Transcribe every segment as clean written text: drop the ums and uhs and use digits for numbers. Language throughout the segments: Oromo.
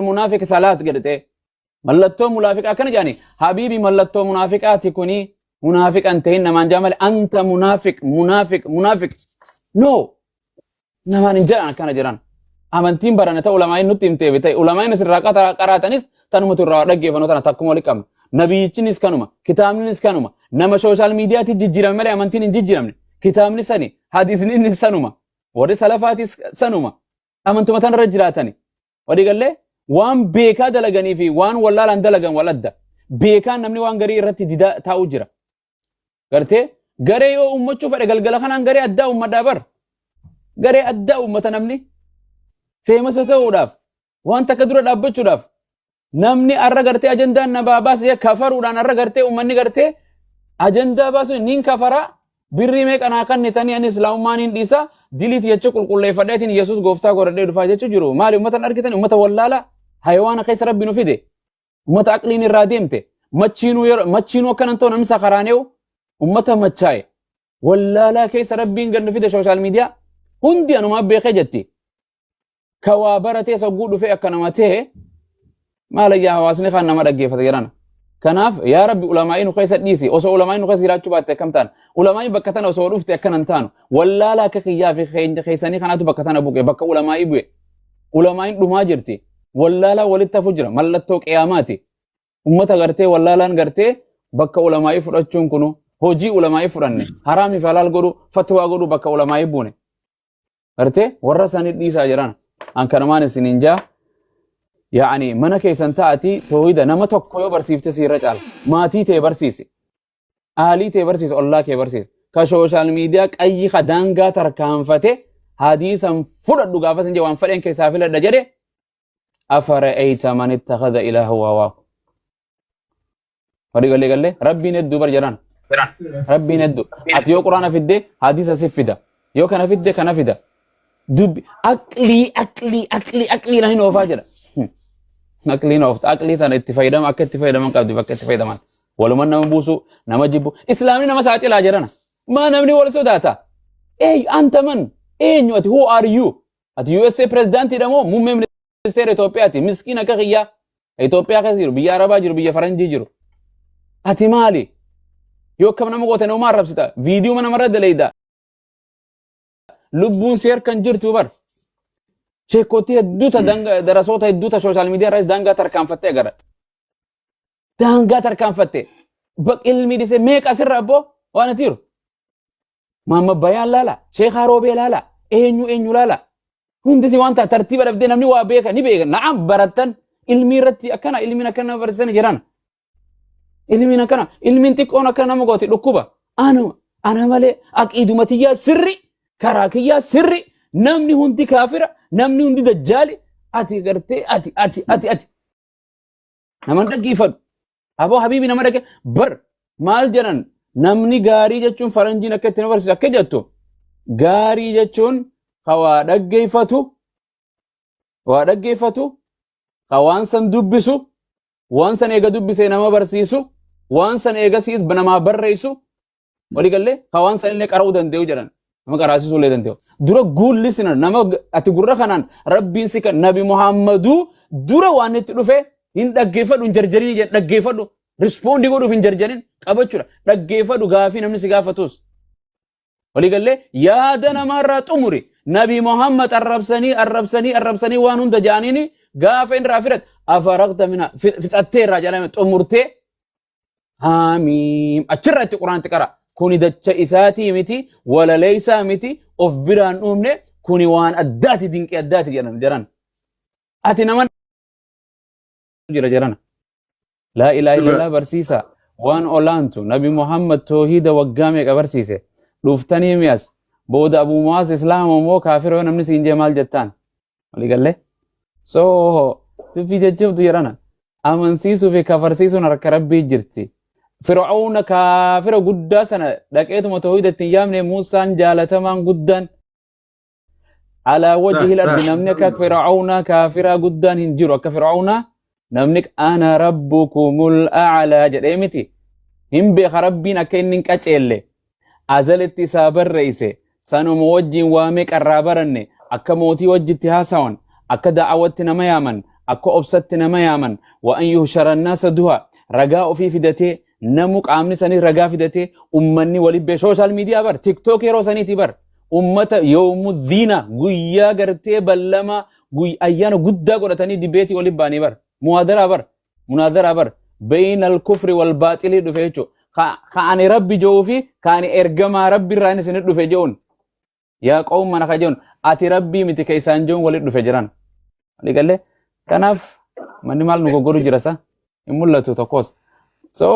Munaafiq salaat jedhete. Mallattoo munaafiqaa akkana jedhani. Habiibi, mallattoo munaafiqaati kuni, munaafiqan ta'in namaan jaa malee anta munaafiq, munaafiq, munaafiq. No, namaan hin jedhan akkana jedhan. Amantiin barane ta'u ulamaa'in nutti himteef ta'e ulamaa'in asirraa qaraatanis tanumatu irraa dhaggeeffannu tana takkuma walitti qabna. Nabiyyichinis kanuma, kitaabnis kanuma, nama social mediaatti jijjiirame malee amantiin hin jijjiiramne. Kitaabni sani, hadiisni sanuma, warri salafaatis sanuma, amantuma tanarra jiraatani. Walii gallee waan beekaa dalaganii fi waan wallaalaan dalagan wal adda. Beekaan namni waan garii irratti didaa taa'u jira. Gartee garee yoo ummachuu fedhe galgala kanaan garee addaa ummadhaa bar. Garee addaa ummata namni famous ta'uudhaaf, waan takka dura dhaabbachuudhaaf, namni arra gartee ajandaan na baabaas kafaruudhaan arra gartee ummanni gartee ajandaa baasu nin kafaraa, birrii meeqa naa kennitanii ani islaamummaa nin dhiisa, diliiti jecha qulqulleeffadheetiin Yesuus gooftaa godhadhee dhufaa jechuu jiru. Maali ummatan argitan? Ummata wallaalaa hayawaana keessa rabbi nu fide, ummata aqliin irraa deemte, machiinuu yeroo machiinuu akkanan ta'u namni sakaraaneewu, ummata machaa'e wallaalaa keessa rabbiin gad nu fide. Social media hundi anumaa beekee jetti. Ka waa baratee sagguu dhufee akka nama ta'e maalayyaa hawaasni kan nama dhaggeeffata jedhan. Kanaaf yaa Rabbi, ulamaa'ii nu keessa dhiisi. Osoo ulamaa'ii nu keessa jiraachuu baatte akkam taana? Ulamaa'ii bakka tana osoo dhufte akkana hin taanu. Wallaalaa akka kiyyaa fi keessanii kanaatu bakka tana buqe, bakka ulamaa'ii bu'e. Ulamaa'iin dhumaa jirti. Wallaalaa walitti hafu jira. Mallattoo qiyaamaati. Ummata gartee wallaalaan gartee bakka ulamaa'ii fudhachuun kunu hojii ulamaa'ii fudhanne, haraamii fi halaal godhu, fatwaa godhu, bakka ulamaa'ii buune. Gartee warra sanii dhiisaa jiran an kanumaan isiniin jaa. Yaani mana keessan ta'atii toohida nama tokko yoo barsiifte siirra caala. Maatii tee barsiisi, aalii tee barsiisi, ollaa kee barsiisi. Ka social media qayyi ka daangaa tarkaanfate hadiisan fudhadhu gaafa sin jee, waan fedheen keessaa filadha jedhe, afara'ayta man ittakhadha ilaahu hawaahu. Walii galee galee rabbiin hedduu bar jedhan. Rabbiin hedduu. Ati yoo quraana fidde hadiisa si fida. Yoo kana fidde kana fida. Dubbi aqlii aqlii aqlii aqlii na hin oofaa jedha. Aqliin oofta. Aqlii sana itti fayyadama, akka itti fayyadaman qabdi, bakka itti fayyadaman. Waluman nama buusu, nama jibbu. Islaamni nama saaxilaa jedhana. Maa namni wal sodaata? Eenyu anta man? Eenyu ati? Who are you? Ati USA pirezidaantiidha moo muummee ministeera Itoophiyaati? Miskiin akka kiyyaa. Itoophiyaa keessa jiru, biyya Arabaa jiru, biyya Faranjii jiru. Ati maali? Yoo akkam nama goote nama arrabsita. Viidiyoo namarra daleyda. Lubbuun si harkan jirtu bar. Sheekootii hedduu ta darasoota hedduu ta social media irratti daangaa tarkaanfattee agarra. Daangaa tarkaanfatte. Baq ilmi dhise meeqa asirra abboo waan ati jiru. Maamma Bayaan laala, Sheekhaa Roobee laala, eenyu eenyu laala. Hundi si waan ta'a tartiiba dhabdee namni waa beeka ni beeka. Na'am, barattan ilmii irratti akkana, ilmiin akkana nama barsiisan jiran. Ilmiin akkana, ilmiin xiqqoon akkana nama gooti dhukkuba. Anuma ana malee aqiiduma tiyyaa sirri, karaa kiyyaa sirri, namni hundi kaafira, namni hundi dajjaali, ati gartee ati ati ati ati. Nama hin dhaggeeffadhu. Aboo habiibi, nama dhagge bar maal jedhan? Namni gaarii jechuun, faranjiin akka itti nama barsiisu akka jettu, gaarii jechuun ka waa dhaggeeffatu, waa dhaggeeffatu, ka waan san dubbisu, waan san eega dubbisee nama barsiisu, waan san eegasiis namaa barreessu, walii gallee ka waan san illee qara'uu danda'u jedhan, nama qaraasisuu illee danda'u. Dura good listener, nama ati gurra kanaan rabbiin si kan Nabi Muhammaduu dura waan itti dhufe hin dhaggeeffadhu, hin jarjarin jedhe. Dhaggeeffadhu, respond godhuuf hin jarjarin qabachuudha. Dhaggeeffadhu gaafii namni si gaafatus, walii gallee yaada namaarraa xumuri. Nabi Muhammad arrabsanii arrabsanii arrabsanii waan hunda jaaniini gaafa inni irraa fidhat afaraqta mina fixattee irraa jedhame xumurtee haamiim achirra itti quraanti qara. Kuni dacha isaatii miti, walaleessaa miti, of biraan dhuumne, kuni waan addaati, dinqii addaati jedhan jedhan. Ati nama jira jedhan. Laa ilaaha illallah barsiisa waan olaantu. Nabi Muhammad toohida waggaa meeqa barsiise? Dhuftanii mi'as booda Abu Muwaaz islaama moo kaafira yoo namni siin jee maal jettaan? Walii gallee? So dubbii jajjabdu jedhana. Amansiisuu fi kafarsiisuun harka rabbii jirti. Fir'aawna kaafira guddaa sana dhaqeetuma toohida ittiin yaamne Muusaan jaalatamaan guddaan. Alaa wajhil ardi namni akka Fir'aawna kaafira guddaan hin jiru. Akka Fir'aawna namni ana rabbukumul a'laa jedhee miti. Hin beeka rabbiin akka inni hin qaceelle. Azalitti isaa barreesse. Sanuma wajjin waamee qarraa baranne, akka mootii wajjitti haasawan, akka da'awatti nama yaaman. Akka obsatti nama yaaman. Wa an yuhshara annaasa duha. Ragaa ofii fidatee namu qaamni sanii ragaa fidatee ummanni wali bee social media bar TikTok yeroo saniiti bar ummata yoomu diina guyyaa gartee ballama ayyaana guddaa godhatanii dibeetii wali baanii bar muhaadaraa bar munaadaraa bar bayna al-kufri wal baaxilii dhufe jechuudha. Ka ani rabbi je'uu fi ka ani ergamaa rabbi irraa inni isinit dhufe je'uun yaa qawm mana ka je'uun ati rabbii miti ka isaan je'uun walit dhufe jiran. Walii galee kanaaf manni maal nu goggoru jira sa hin mul'atu tokkos. So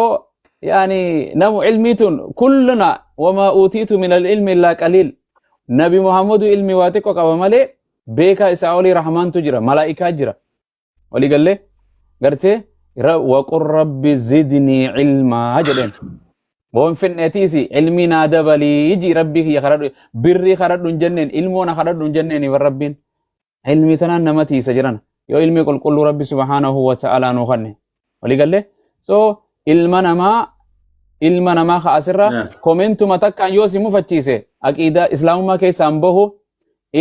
yaani namu ilmii tun kulluna wamaa uutiitu min al-ilmi illaa qaliil. Nabi Muhammadu ilmi waa xiqqoo qaba malee beekaa isaa olii rahmaantu jira malaa'ikaa jira. Walii gallee gartee waqur rabbi zidnii ilmaa jedheen. Boon finneetiisi ilmii naa dabalii jii rabbii kiyya kadhadhu birrii kadhadhu hin jenneen ilmoo na kadhadhu hin jenneen bar rabbiin. Ilmii tanaan nama tiisa jiran yoo ilmii qulqulluu rabbi subhaanahu wa ta'aalaa nuu kanne. Walii gallee so ilma namaa ilma namaa ka asirra komentuma takkaan yoo si mufachiise aqiidaa islaamummaa keessaan bahu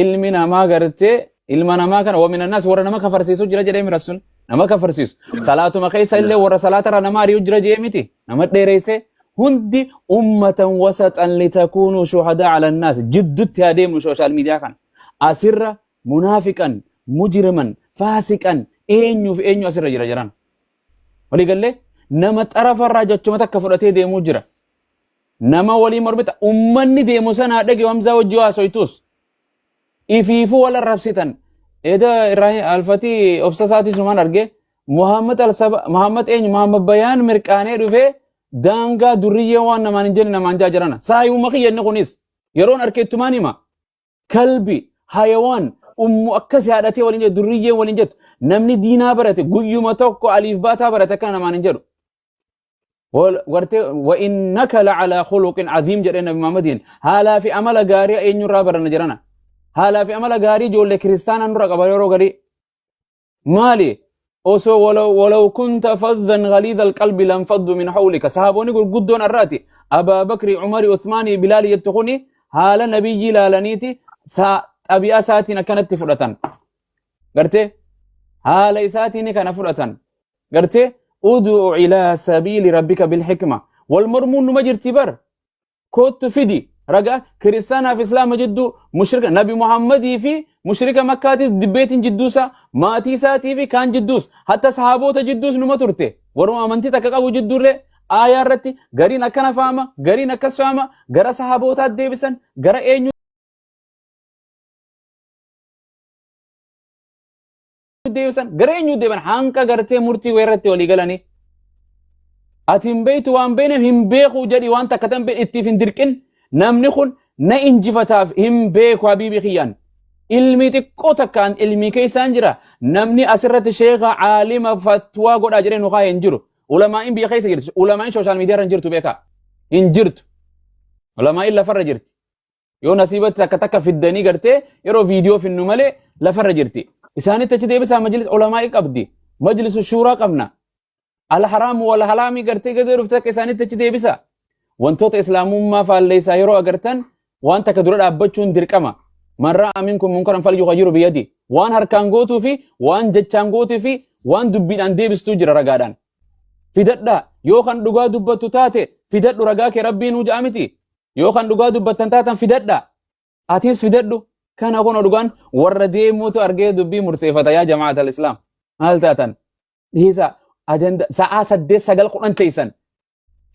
ilmi namaa gartee ilma namaa kana wa minan naas warra nama kafarsiisu jira jedhee mi rasul nama kafarsiisu salaatuma keessa illee warra salaatarra nama ari'u jira jedhee miti nama dheereyse hundi ummatan wasaxan litakuunuu shuhadaa ala naas jiddutti haa deemnu sooshaal miidiyaa kana asirra munaafiqan mujriman faasiqan eenyuuf eenyu asirra jira jiran walii gallee nama xarafarraa jechuma takka fudhatee deemuu jira Nama walii mormita ummanni deemu sana dhage Hamzaa wajji haasoytus ifiifuu wal arrabsitan. Eda irraa alfatii obsa isaatii sumaan arge Muhammad al-Saba Muhammad eenyu Muhammad Bayaan mirqaanee dhufee daangaa durriyyee waan namaan hin jenne namaan jaa jirana. Saayuma kiyya inni kunis yeroon arke ittumaan hima. Kalbi hayawaan ummu akkasi haadhatee waliin jedhu durriyyee waliin jettu namni diinaa barate guyyuma tokko aliif baataa barate akkana namaan hin jedhu. Gartee wa innaka la'alaa khuluqin aziim jedhee Nabi Muhammadiin haalaa fi amala gaarii eenyurraa baranna jedhana. Haalaa fi amala gaarii ijoollee kiristaanaa nurra qaba yeroo garii. Maali? Osoo walaw kunta faddan ghaliidha alqalbi lanfaddu min hawlika. Sahaabonni gurguddoon arraati. Abaa Bakri, Umari, Uthmaanii, Bilaali jettu kuni haala nabiyyi ilaalaniiti xabi'a isaatiin akkanatti fudhatan. Gartee haala isaatiin kana fudhatan. Gartee udu'u ilaa sabiili rabbika bil hikma. Wal mormuun numa jirti bar. Koottu fidi ragaa kiristaanaaf islaama jidduu mushrika nabi Muhammadii fi mushrika makkaatiif dibbeetiin jidduusaa maatii isaatii fi kaan jidduus hatta sahaboota jidduus numa turte waruma amantii takka qabu jidduullee aayaa irratti gariin akkana faama gariin akkas faama gara sahabootaatti deebisan gara eenyu deebisan gara eenyu deebisan hanqa gartee murtii weerratti walii galanii ati hin beektu waan beekneef hin beeku jedhi waan takka tan ittiif hin dirqin namni kun na injifataaf hin beeku habiibi kiyyaan ilmii xiqqoo takkaan ilmii keessaan jira namni asirratti sheeka caalima fatwaa godhaa jedhee nu kaa'e hin jiru ulamaa'iin biyya keessa jirti ulamaa'iin sooshaal miidiyaa irra hin jirtu beekaa hin jirtu ulamaa'iin lafarra jirti Yoo nasiibatti takka takka fiddanii gartee yeroo viidiyoo finnu malee lafarra jirti. Isaanitti achi deebisaa majlis ulamaa'ii qabdi. Majlisu shuuraa qabna. Alharaamu wal halaamii gartee gadoo dhufte akka isaanitti achi deebisaa. Wantoota islaamummaa faalleessaa yeroo agartan waan takka dura dhaabbachuun dirqama. Man ra'a minkum munkaran falyughayyiru biyadi. Waan harkaan gootuu fi waan jechaan gootuu fi waan dubbiidhaan deebistuu jira ragaadhaan. Fidadhaa yoo kan dhugaa dubbattu taate fidadhu ragaa kee rabbiin nuu ja'a miti. Yoo kan dhugaa dubbattan taatan fidadha. Atis fidadhu. Kana kun dhugaan warra deemuutu argee dubbii murteeffata yaa jamaat al-islaam. Maal taatan? Dhiisa ajanda sa'aa 8 9 10 teessan.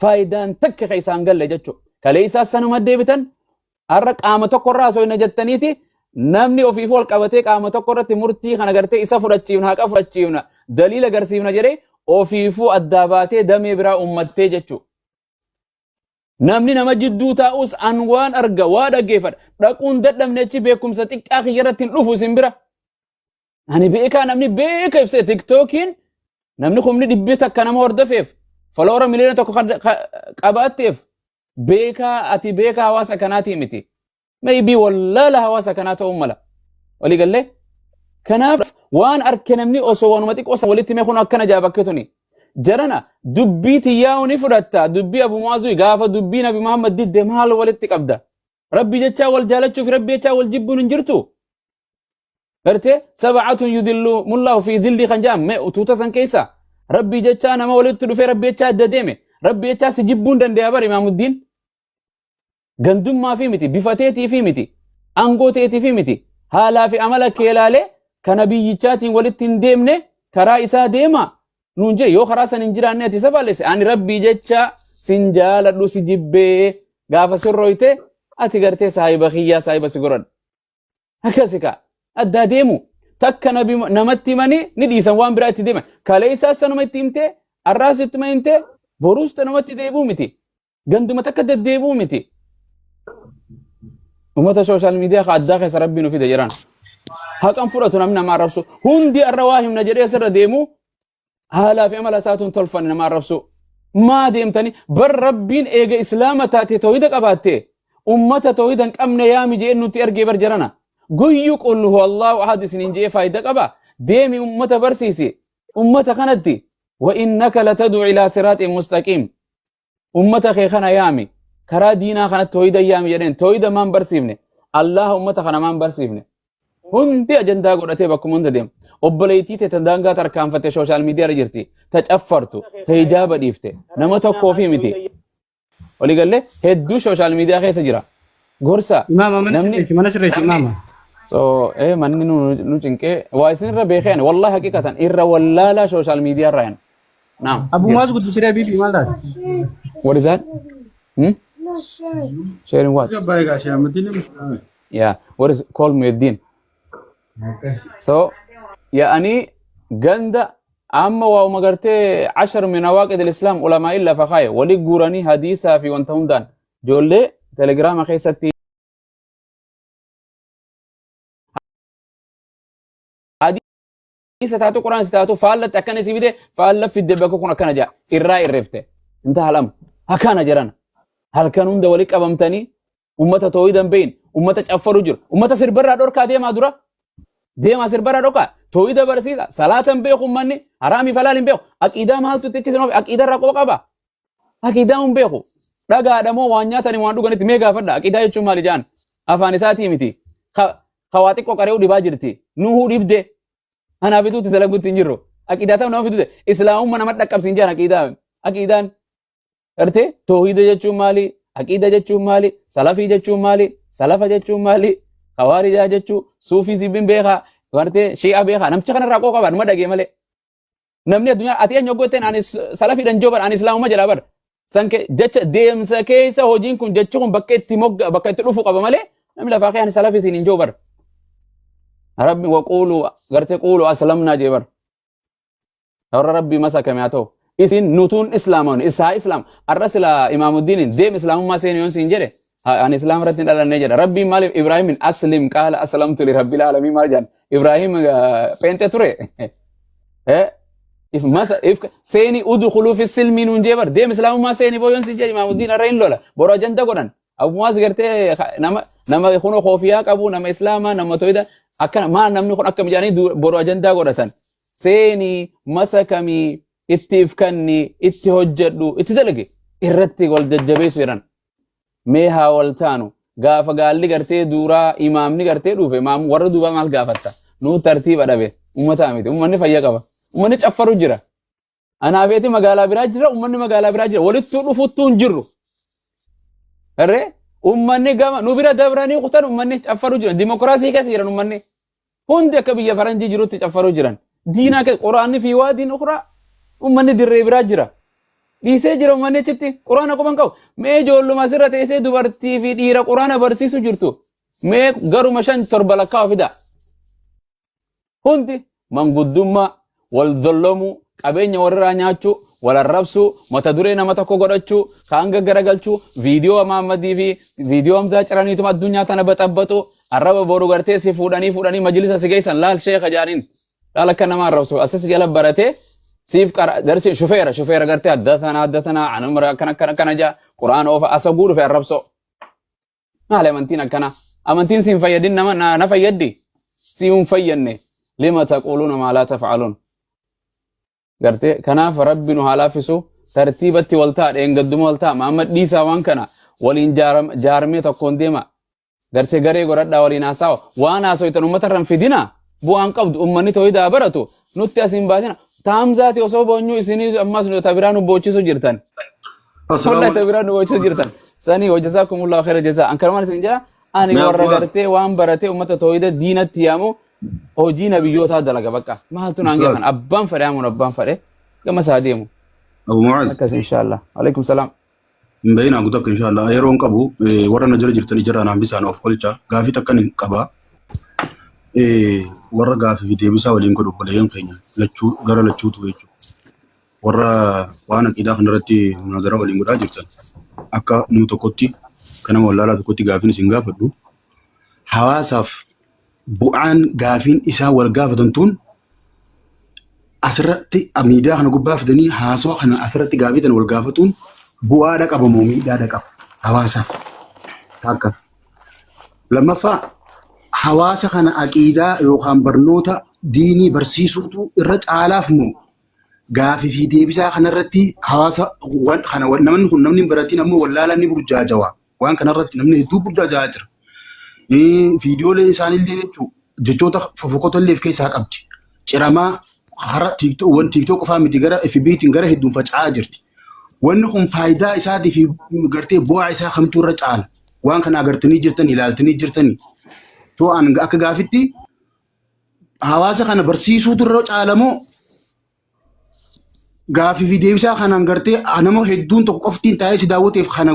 Faayidaan takka keessaan galle jechuudha. Kaleessaas sanuma deebitan har'a qaama tokko irraa osoo hin jettaniiti namni ofiif wal qabatee qaama tokko irratti murtii kana gartee isa fudhachiifna haqa fudhachiifna daliila agarsiifna jedhee ofiifuu addaa baatee damee biraa uummattee jechuudha. Namni nama jidduu taa'us an waan arga waa dhaggeeffadha. Dhaquun dadhabne achi beekumsa xiqqaa kiyya irratti hin dhufu isin bira. Ani beekaa namni beeka ibsee tiktookiin namni kumni dhibbi takka nama hordofeef foloora 1 miliyoona qabaatteef beekaa ati beekaa hawaasa kanaatii miti. Maybe wallaala hawaasa kanaa ta'uu mala. Walii gallee? Kanaaf waan arke namni osoo waanuma xiqqoo san walitti himee kun akkana jaa bakke tuni. Jarana dubbii tiyyaa'u ni fudhatta. Dubbii Abu Mu'aazuu gaafa dubbii Nabi Muhammad didde maal walitti qabda? Rabbi jechaa wal jaalachuuf rabbi jechaa wal jibbuun hin jirtu. Gartee sab'atun yudhilluhumullahu fi dhilli kan jedhamu mee tuuta san keessa rabbii jechaa nama walitti dhufee rabbii jechaa adda deeme rabbii jechaa si jibbuun dandeeya bar imaamuddiin. Gandummaa fi miti bifa teetii fi miti aangoo teetii fi miti haalaa fi amala kee ilaalee kana biyyichaatiin walitti hin deemne karaa isaa deema nuun jee yoo karaa san hin jiraanne ati isa balleesse ani rabbii jecha sin jaaladhu si jibbee gaafa sirrooyte ati gartee saahiba kiyyaa saahiba si godhadha. Akkasi kaa addaa deemu takka nabi namatti himanii ni dhiisan waan biraa itti deeman kaleessaas sanuma itti himtee har'aas ittuma himtee boruus tanumatti deebi'u miti ganduma takka deddeebi'u miti. Uummata sooshaal miidiyaa ka addaa keessa rabbiin nu fide jiran. Haqan fudhatu namni nama arrabsu hundi har'a waa himna jedhee asirra deemu haalaa fi amala isaatuun tolfanne nama arrabsu. Maa deemtanii bar rabbiin eega islaama taate toohida qabaatte ummata toohida hin qabne yaami jedhee nutti ergee bar jarana. Guyyu qul huwa Allahu ahad isiniin jedhee faayida qaba. Deemi ummata barsiisi. Ummata kanatti wa innaka latad'u ilaa siraaxin mustaqiim. Ummata kee kana yaami. Karaa diinaa kanatti toohida yaami jedheen toohida maan barsiifne. Allah ummata kana maan barsiifne. Hundi ajandaa godhatee bakkuma hunda deema. Obboleettii tee ta daangaa tarkaanfatte sooshaal miidiyaa irra jirti. Ta caffartu, ta hijaaba dhiifte. Nama tokkoo fi miti. Walii gallee hedduu sooshaal miidiyaa keessa jira. Gorsa Imaama mana namni sirreessi mana sirreessi imaama. so manni nu cinqee waa isin irra beekee ani wallahi haqiqatan irra wallaalaa sooshaal miidiyaa irraa yan. Naam. Abuu Yes. Maaz guddisee bibi maal taate? What is that? Hmm? Sharing what? Yeah. What is call Mueddin? So, yaani ganda amma waa'uma gartee ashar min awaaqid al-islaam ulamaa'in lafa kaaye wali guuranii hadiisaa fi wanta hundaan ijoollee telegiraama keessatti hadiisa taatu quraan si taatu faallatti akkana si fide faalla fidde bakka kun akkana jaa irraa irreefte inta halam akkana jedhan halkan hunda wali qabamtanii ummata toohida hin beeyin ummata caffaru jiru ummata sirbarraa dhorkaa deemaa dura deemaa sirbarraa dhorkaa toohida barsiisa salaata hin beeku ummanni haraamii falaal hin beeku aqiidaa maaltu itti achisan ofi aqiidaa irraa qofa qaba aqiidaa hin beeku dhagaadha moo waan nyaatanii waan dhuganitti mee gaafadha aqiidaa jechuun maali jaan afaan isaatii miti ka waa xiqqoo qaree'uu dhibaa jirti nuhuu dhibde anaa fituutti dalaguutti hin jirru aqiidaa ta'u nama fituutti islaamumma nama dhaqqabsiin jaan aqiidaa aqiidaan Gartee toohida jechuun maali? Aqiida jechuun maali? Salafii jechuun maali? Salafa jechuun maali? Khawaarijaa jechuun suufii zibbiin beekaa? Gartee shii'aa beekaa? Namticha kanarraa qoo qaba numa dhagee malee. Namni addunyaa ati eenyu oggootteen ani salafiidhaan joo bara ani islaamummaa jedhaa bara. San jecha deemsa keessa hojiin kun jechi kun bakka itti mogga bakka itti dhufu qaba malee namni lafaa kee ani salafii siin hin joo bara. Rabbi waquulu gartee quulu aslamnaa jee bara. Warra rabbii masakame haa ta'u. Isin nutuun islaamawne isaa islaam har'a sila imaamuddiiniin deem islaamummaa seeni yoon siin jedhe ani islaam irratti hin dhalannee jedha. Rabbiin maaliif Ibraahimin aslim qaala aslamtu li rabbil aalamiin maal jedhan Ibraahim pheenxee ture. If masa if seeni udkhuluu fi silmii nuun jee bar deem islaamummaa seeni boo yoon siin jedhe imaamuddiin har'a hin lola boru ajanda godhan. Abumaas gartee nama kunoo koofiyaa qabu nama islaamaa nama toyida akkana maal namni kun akkam jedhanii boru ajandaa godhatan. Seeni masakamii itti ifkanni itti hojjedhu itti dalage irratti wal jajjabeessu jedhan. Mee haa wal taanu gaafa gaalli gartee duuraa imaamni gartee dhufe imaam warra duubaa maal gaafatta nuu tartiiba dhabe uummataa miti uummanni fayya qaba uummanni caffaru jira. Anaa feeti magaalaa biraa jira, uummanni magaalaa biraa jira. Walittuu dhufuttuu hin jirru. Garee uummanni gama nu bira dabranii kutan uummanni caffaruu jiran. Dimokiraasii keessa jiran uummanni. Hundi akka biyya faranjii jirutti caffaruu jiran. Diinaa keessa quraanni fi waadiin ukuraa uummanni dirree biraa jira. Dhiisee jira uummanni achitti quraana quban qabu. Mee ijoolluma asirra teessee dubartii fi dhiira quraana barsiisu jirtu. Mee garuma shan torba lakkaa'u fida. Hundi manguddummaa, wal dollomuu, qabeenya walirraa nyaachuu, wal arrabsuu, mata duree nama tokko godhachuu, kaan gaggaragalchuu, viidiyoo Mahammadii fi viidiyoo Hamzaa ciraniituma addunyaa tana baxabbaxu, arraba boru gartee si fuudhanii fuudhanii majlisa si geessan laal sheekha jaaniin. Laal akka nama arrabsu asis jala baratee siif qara darsi shufeera shufeera gartee adda tana adda tana anumra akkana akkana akkana jaa quraan oofa asa guurufe arrabsoo. Maali amantiin akkanaa? Amantiin siin fayyadin nama na fayyaddi? Si hin fayyadne. Lima taquuluuna maa laa taf'aluun. Gartee kanaaf rabbi nu haa laaffisu tartiibatti wal ta'a dheengadduma wal ta'a Muhammad dhiisaa waan kana waliin jaarmee tokkoon deema. Gartee garee godhadhaa waliin haasawa waan haasoytan uummata irra hin fidina. Bu'aan qabdu ummanni tooyidaa baratu nutti as hin baasina. Taamzaati osoo boonyuu isinii ammas nu tabiraa nu boochisu jirtan. Assalaamu Wallahi tabiraa nu boochisu jirtan. Sanii wajazaakumullahu khayra jazaa. An kanumaan isin jira ani Mee warra abbaa gartee waan barate ummata tooyida diinatti yaamu hojii nabiyyootaa dalaga bakka. Maaltu naan Ustaaz jedhan abbaan fedhe amuun abbaan fedhe gama isaa deemu. Abu Muaz Akkas inshaallah. Alaikum salaam. Hin bahinaa guutuu akka inshaallah yeroo hin qabu warra na jala jirtan ijara naan bisaan of kolcha gaafii takkan hin qaba. Warra gaafii fi deebisaa waliin godhu obboleeyyan keenya lachuu gara lachuutu jechuudha. Warra waan aqiidaa kanarratti munaadaraa waliin godhaa jirtan akka nama tokkotti akka nama wallaalaa tokkotti gaafiin isin gaafadhu hawaasaaf bu'aan gaafiin isaa wal gaafatan tun asirratti miidiyaa kana gubbaa fidanii haasawaa kana asirratti gaafii tana wal gaafatuun bu'aadha qaba moo miidhaadha qaba hawaasaaf takka. Lammaffaa hawaasa kana aqiidaa yookaan barnoota diinii barsiisuutu irra caalaaf moo gaafii fi deebisaa kanarratti hawaasa waan kana namni kun namni hin baratiin ammoo wallaalaa ni burjaajawa. Waan kanarratti namni hedduu burjaaja'aa jira. Viidiyooleen isaaniillee jechuun jechoota fofokkota illee of keessaa qabdi. Ciramaa hara TikTok TikTok qofaa miti gara FB'tiin gara hedduun faca'aa jirti. Wanni kun faayidaa isaatii fi gartee bu'aa isaa kamtu irra caala. Waan kana agartanii jirtanii ilaaltanii jirtanii. So an akka gaafitti hawaasa kana barsiisuutu irra caala moo gaafii fi deebisaa kanaan gartee nama hedduun tokko qoftiin taa'ee si daawwateef kana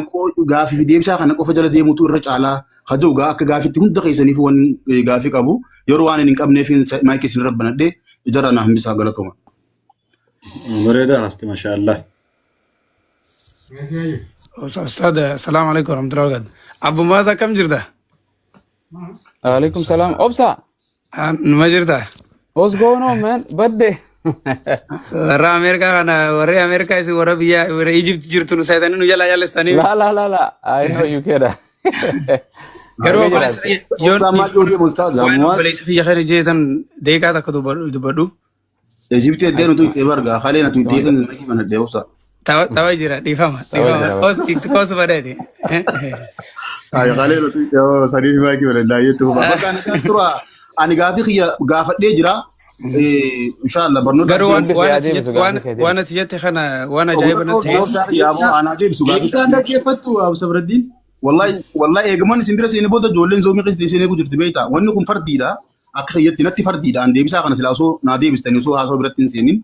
gaafii fi deebisaa kana qofa jala deemutu irra caalaa haja'u gaa akka gaafitti hunda keessaniif waan gaafii qabu yeroo waan hin qabneef maayikii isin irra banadhee ijarraa na hambisaa galatooma. Bareedaa haasti mashaallah. Ustaad, assalaamu alaikum warahmatullahi wabarakatuh. Abbu Maaz akkam jirta? Alaikum salaam. Obsa. Numa jirta? What's going on man? Badde. Warra Ameerikaa kana warri Ameerikaa isin warra biyya warra Egypt jirtu nu seetanii nu jalaa jallistanii. La la la la. I know you keda. Garuu Baga obboleessa jiraatte. kiyya yoon Obsaa maal yoo deemu ustaaz waan ammoo obboleessa kiyya kana jeetan deeqaa takka dubbadhu. Ejiptii eddee nutu itti bargaa kalee natu itti kan maayikii banadhee obsaa. Tawa jira dhiifama Tawa dhiifama jira bakka. os itti koosu badeeti. Ay kalee nutu itti sanii fi maayikii banadhaa jettu fufa. Bakka ani kan tura ani gaafii kiyya gaafadhee jira. Inshallah barnoota Garuu waan Rabbi si waan haa ati deebisu jette waan gaafii kee waan deebisu. ati jette kana waan ajaa'iba natti ta'e. obsaa yaaboo anaa deebisu gaafii Deebisaan dhaggeeffattu Abu Sabraddiin. Wallahi wallahi eegaman isin bira seene booda ijoolleen zoomii keessa isin eegu jirti beektaa. Wanni kun fardiidha. Akka kiyyatti natti fardiidha. An deebisaa kana silaa osoo naa deebistanii osoo haasawaa biratti hin seenin.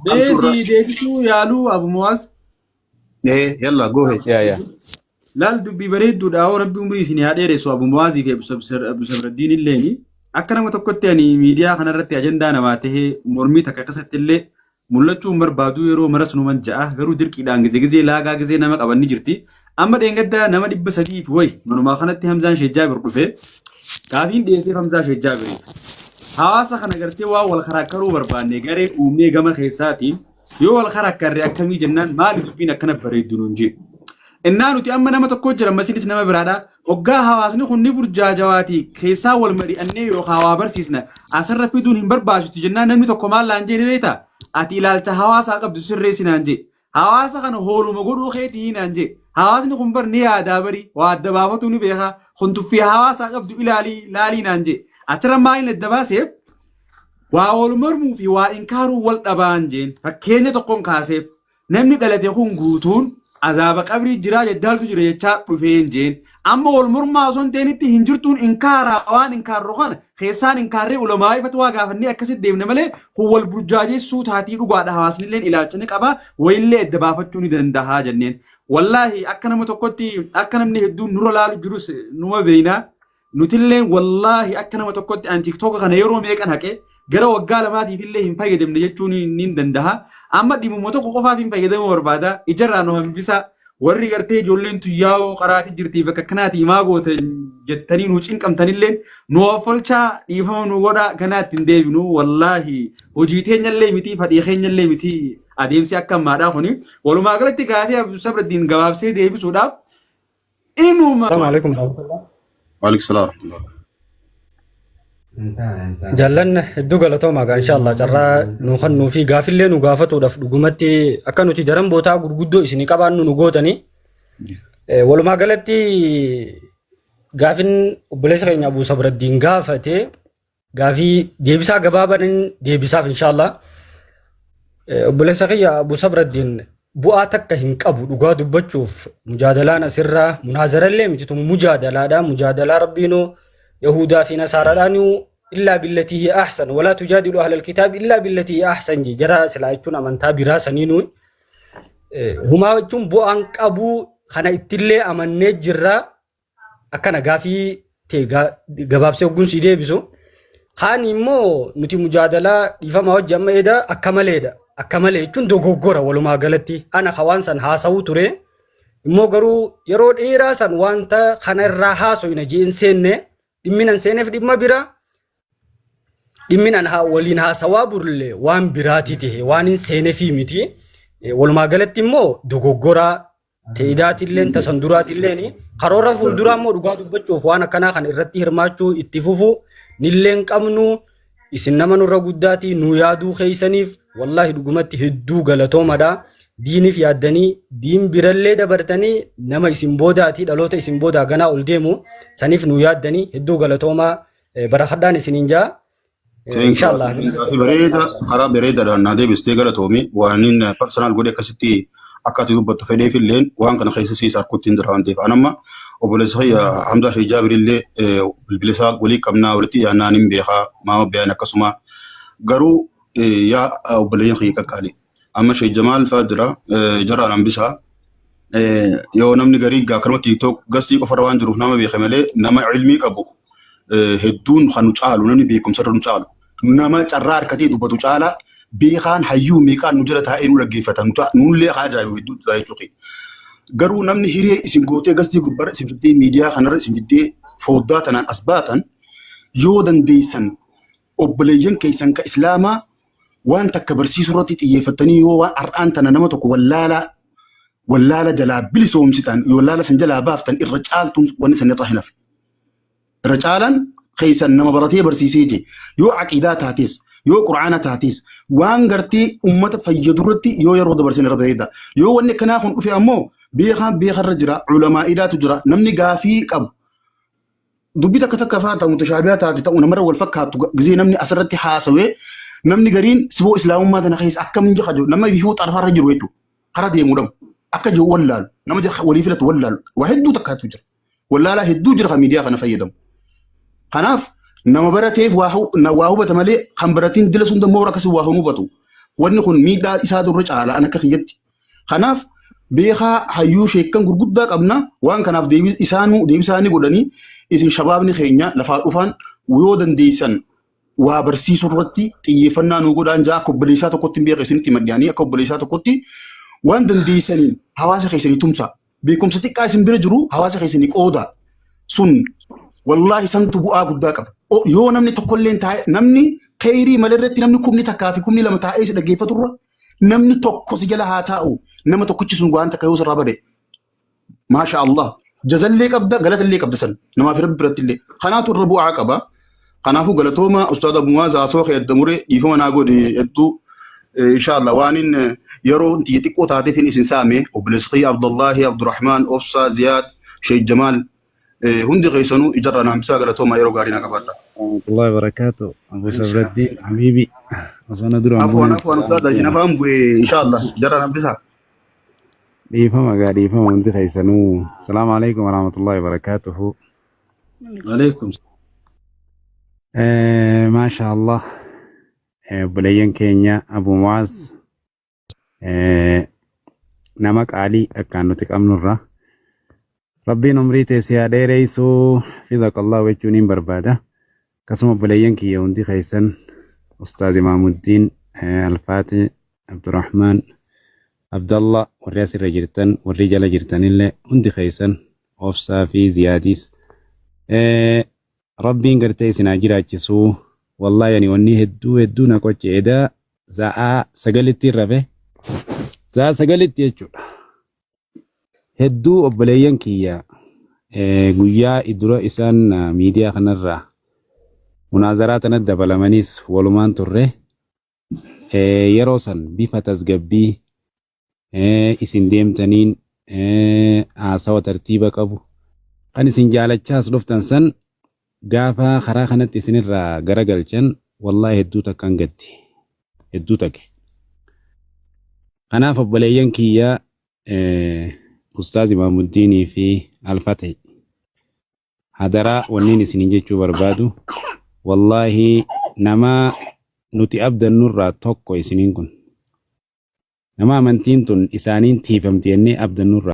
Kamtu irra Beesi deebisuu yaaluu Abu Muwaaz. Yalla go ahead. Yaa yaa. Laal dubbii bareedduudha hoo rabbi umrii isin haa dheeressu Abu Muwaazii fi Abu Sabraddiin illeeni. Akka nama tokkotti ani miidiyaa kanarratti ajandaa namaa tahee mormii takka keessatti illee Mul'achuu hin barbaadu yeroo maras numan ja'a garuu dirqiidhaan gizee gizee laagaa gizee nama qaban ni jirti. Amma dheengaddaa nama 300 fi wayi manumaa kanatti Hamzaan Sheek Jaabir dhufe gaafiin dhiyeesseef Hamzaa Sheek Jaabiriif. Hawaasa kana gartee waan wal karakkaruu barbaanne garee uumnee gama keessaatiin yoo wal karakkarre akkamii jennaan maali dubbiin akkana bareeddu nuun jee. Innaa nuti amma nama tokko jira masilis nama biraadha. Hoggaa hawaasni kun ni burjaajawaati keessaa wal mari'annee yookaan waa barsiisna asirra fiduun hin barbaachisu jennaan namni tokko maal naan jee ni beektaa? Ati ilaalcha hawaasaa qabdu sirreessi naan jee. Hawaasa kana hooluma godhuu keetii naan jee. Hawaasni kun bar ni yaadaa bari waa adda baafatuu ni beekaa kun tuffii hawaasaa qabdu ilaalii laalii naan jee. Achirra maaliin adda baaseef waa wal mormuu fi waa inkaaruu wal dhabaan jeen fakkeenya tokkoon kaaseef Namni dhalate kun guutuun azaaba qabrii jiraa jeddaaltu jira jechaa dhufeen jeen. Amma wal mormaa osoo hin ta'initti hin jirtuun inkaaraa waan inkaarru kana keessaan inkaarree ulamaa'ii fatwaa gaafannee akkasitti deemne malee kun wal burjaajessuu taatii dhugaadha hawaasnilleen ilaalcha ni qaba wayillee adda baafachuu ni danda'a jenneen. Wallaahi akka nama tokkotti akka namni hedduun nurra laalu jirus numa beekna. Nutilleen wallaahi akka nama tokkotti an tiktoka kana yeroo meeqan haqe gara waggaa lamaatiif illee hin fayyadamne jechuun niin dandaha. Amma dhimuma tokko qofaaf hin fayyadamuu barbaada. Ijarraa nu hambisa. Warri gartee ijoolleen tuyyaa'oo qaraatii jirti bakka akkanaati maa goota jettanii nu cinqamtanillee nu offolchaa dhiifama nu godha kanaatti hin deebinu wallaahi hojii teenyallee miti fadhii keenyallee miti adeemsi akka ammaadhaa kuni walumaa galatti gaafii Abdul Sabraddiin gabaabsee deebisuudhaaf Inuma. Assalamu alaikum warahmatullah. Waalaikum salaam warahmatullah. Jaallan hedduu galatoomaa gaa inshallah carraa nu kennuu fi gaafillee nu gaafatuudhaaf dhugumatti akka nuti daran bootaa gurguddoo isinii qabaannu nu gootanii. Walumaa galatti gaafin obboleessa keenya Abuu Sabraddiin gaafate. Gaafii deebisaa gabaabaan deebisaaf inshaallah. Obboleessa kiyya Abu Sabraddiin, bu'aa takka hin qabu dhugaa dubbachuuf. Mujaadalaan asirraa munaazarallee miti, tun mujaadalaadha. Mujaadalaa rabbiinuu Yahudaa fi Nasaaraadhaan illaa billatii hiya ahsan, walaa tujaadilu ahlal kitaab illaa billatii hiya ahsan je jara silaa jechuun amantaa biraa saniinuu humaa jechuun bu'aan qabu kana ittillee amannee jirra. Akkana gaafii ta'e gabaabsee hogguun sii deebisu. Kaan immoo nuti mujaadalaa dhiifama hojii amma eeda akka maleedha. Akka malee jechuun dogoggora. Walumaa galatti ana ka waan san haasawuu ture. Immoo garuu yeroo dheeraa san wanta kana irraa haasoyna jeen seenne. Dhimmi nan seeneef dhimma biraa, dhimmi nan waliin haasawaa bulle waan biraati ta'e waan hin seenefii miti. Walumaa galatti immoo dogoggora ta'idaatilleen tasan duraatilleen karoora fuulduraa immoo dhugaa dubbachuuf waan akkanaa kan irratti hirmaachuu itti fufu nilleen qabnu. Isin nama nurra guddaatii nu yaaduu keeysaniif wallaahi dhugumatti hedduu galatoomadha. Diiniif yaaddanii diin birallee dabartanii nama isin boodaatii dhaloota isin boodaa ganaa ol deemu saniif nu yaaddanii hedduu galatoomaa, barakadhaan isiniin jaa. Inshallah. Gaafii bareeda karaa bareedaadhaan naa deebistee, galatoomi. Waan inni personal godhe akkasitti akka ati dubbattu fedheef illeen waan kana keessa siis harkutti hin jira waan ta'eef. Anamma obboleessa kiyya Hamzaa Sheekh Jaabir illee bilbila isaa walii qabnaa, walitti dhiyaannaa hin beekaa, maama bayaan akkasuma. Garuu yaa obboleeyyan kiyya qaqqaali. Amma Sheekh Jamaal fa'aa jira, jaraan hambisaa. Yoo namni garii akkanumatti TikTok gastii qofarra waan jiruuf nama beeke malee, nama ilmii qabu hedduun kan nu caalu, namni beekumsa irra nu caalu, nama carraa harkatee dubbatu caalaa beekaan hayyuu meeqaan nu jala taa'ee nu dhaggeeffata, nullee haa ajaa'ibu hedduu jira jechuudha. Garuu namni hiree isin gootee gastii gubbarra isin fiddee, miidiyaa kanarra isin fiddee, foddaa tanaan as baatan, yoo dandeessan obboleeyyan keessan ka islaamaa waan takka barsiisuu irratti xiyyeeffattanii, yoo waan har'aan tana nama tokko wallaalaa wallaala jalaa bilisoomsitan, wallaala san jalaa baaftan, irra caaltuun wanni san irra hin hafe. Irra caalaan keessan nama baratee barsiisee je yoo aqiidaa taates, yoo quraana taates, waan gartee ummata fayyadu irratti yoo yeroo dabarsan irra bareeda. Yoo wanni akkanaa kun dhufe ammoo beekaan beekarra jira, ulamaa'idaatu jira, namni gaafii qabu dubbii takka takka fa'aa ta'u mutashaabihaa taate ta'u namarra wal fakkaattu gizee namni asirratti haasawee, namni gariin siboo islaamummaa tana keessa akkam jaha jiru, nama ifuu xarfarra jiru jechuudha. Karaa deemuu dhabu. Akka jiru wallaalu, nama walii filatu wallaalu, waa hedduu takkaatu jira. Wallaalaa hedduu jira kan miidiyaa kana fayyadamu. Kanaaf nama barateef waa hubata malee kan baratiin dila sun immoo akkasii waa hin hubatu. Wanni kun miidhaa isaa durra caala an akka kiyyatti. Kanaaf beekaa hayyuu sheekkan gurguddaa qabna, waan kanaaf deebii isaanuu deebii isaanii godhanii, isin shabaabni keenya lafaa dhufaan yoo dandeessan waa barsiisuu irratti xiyyeeffannaa nuu godhaan jaa. Akka obboleessaa tokkotti hin beeku isinitti maddaanii, akka obboleessaa tokkotti waan dandeessaniin hawaasa keessanii tumsa. Beekumsa xiqqaa isin bira jiru hawaasa keessanii qooda. Sun wallaahi santu bu'aa guddaa qaba. Yoo namni tokkollee taa'e, namni kheyrii malee irratti namni 10,000 fi 2,000 taa'ee si dhaggeeffaturra, namni tokko si jala haa taa'u, nama tokkichi sun waan takka yoo sirraa bade, maasha Allah, jazallee qabda, galatallee qabda san namaa fi rabbi biratti illee. Kanaatu irra bu'aa qaba. Kanaafuu galatooma Ustaad Abu Muwaaz, haasoo kee adda mure dhiifama naa godhe hedduu. Inshallah waan inni yeroo tiyya xiqqoo taateef isin saame. Obboleessi kiyya Abdullahi Abdurrahman Obsa Ziyaad Sheikh Jamaal, hundi keessanuu ijarraa na hambisaa, galatooma, yeroo gaarii naa qabaadha. Warahmatullahi wabarakatuh. Abu Sabraddiin Habibi. Osoo duraan Afwan, afwan Ustaad, isin afaan bu'e, inshallah ijarraa na hambisaa. Dhiifama gaa, dhiifama hundi keessanuu. Salaamu alaikum warahmatullahi wabarakatuhu. Alaikum. Maasha Allah. Obboleeyyan keenya Abu Muwaaz nama qaalii akkaan nuti qabnurra. Rabbiin umrii teessee haa dheereessuu, fidaqallahu jechuun hin barbaada. Akkasuma obboleeyyan kiyya hundi keessan, Ustaaz Imaamuddiin, Alfaati, Abdurrahmaan, Abdallah, warri asirra jirtan, warri jala jirtanillee hundi keessan, Obsaa fi Ziyaadiis. Rabbiin gartee isin haa jiraachisuu. Wallaahi ani wanni hedduu hedduu na qoche edaa sa'aa 9tti rafe, sa'aa 9tti jechuudha. Hedduu obboleeyyan kiyya guyyaa dura isaan miidiyaa kanarraa munaazaraa tanatti dabalamaniis walumaan turre. Yeroo san bifa tasgabbii isin deemtaniin, haasawa tartiiba qabu kan isin jaalachaas dhuftan san. Gaafa karaa kanatti isinirraa garagalchan wallaahi hedduu takkan gadde. Hedduu takka. Kanaaf obboleeyyan kiyya Ustaaz Imaamuddiinii fi Alfatih hadaraa wanniin isiniin jechuu barbaadu wallaahi nama nuti abdannurraa tokko isiniin kun. Nama amantiin tun isaaniin tiifamti jennee abdannurraa.